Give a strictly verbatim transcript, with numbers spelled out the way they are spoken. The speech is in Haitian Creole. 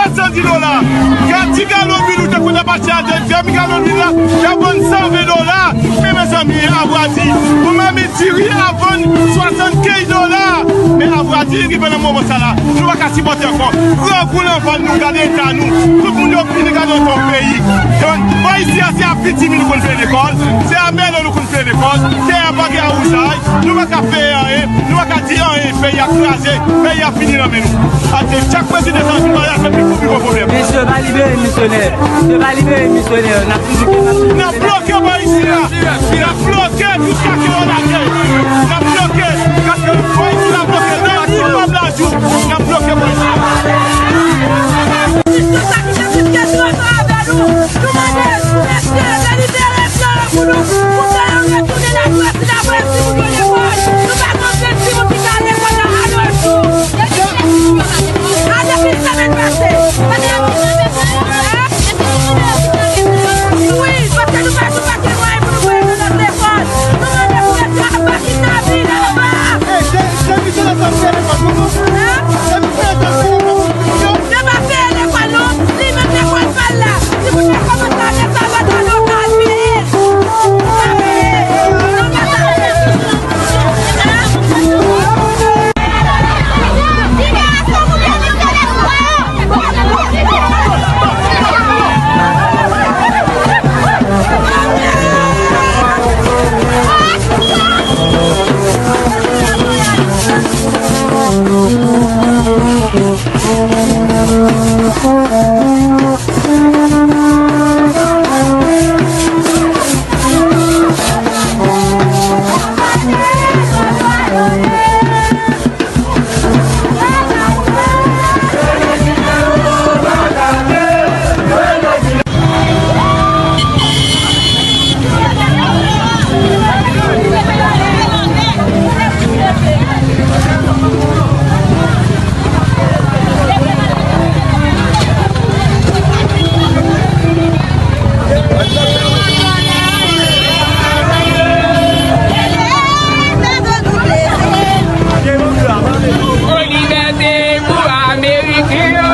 San di dola. Gad ti galon lwil ou te konn ap achte a, dèmi galon lwil la, y ap vann san ven dola. Men mezanmi, avwadi, yon mamit diri ap vann swasannkenz dola. Men avwadi, rive nan moman sa la, nou pa ka sipòte ankò. Grangou nan vant nou, gade eta nou. Tout moun yo vini gade yon peyi. Donk, bò isi a, se a pitimi nou konn peye lekòl, se a mèlo nou konn peye lekòl, tè a pa gen awouzay, nou pa ka peye anyen, nou pa ka di anyen, peyi a kraze, peyi a fini nan men nou. Ate, chak prezidan sa vin pale avèk li pou pi gwo pwoblèm. Misye pa libere misyonè. Misye pa libere misyonè. N ap toujou kidnape. N ap bloke bò isi a. N ap bloke jiskaske yo lage. N ap bloke. Paske bò isi a bloke. Nan tout pòv lajou, n ap bloke bò isi a. Jistis la ki te vin gen trant an avè nou. Nou mande, mesye, delibere plan an pou nou, pou ke yo retounen nan Grèsi, nan Grèsi pou yo lekòl. Nou pa gon grenn timoun ki ka lekòl nan anojou. Depi, a, depi semèn pase. Wi, paske nou pa, nou pa gen mwayen pou nou voye yo nan lòt lekòl. Nou mande pou yo aba kidnapin anba. Depi se lè sa fè lekòl pou nou. Depi se lè sa fè lekòl pou nou. Yo pa peye lekòl nou, li menm lekòl pa l la. Si moun nan kòmanse ane sa, yo ta nan kay peye. Sa peye. Nou pa ta peye. Libète pou Ameriken yo.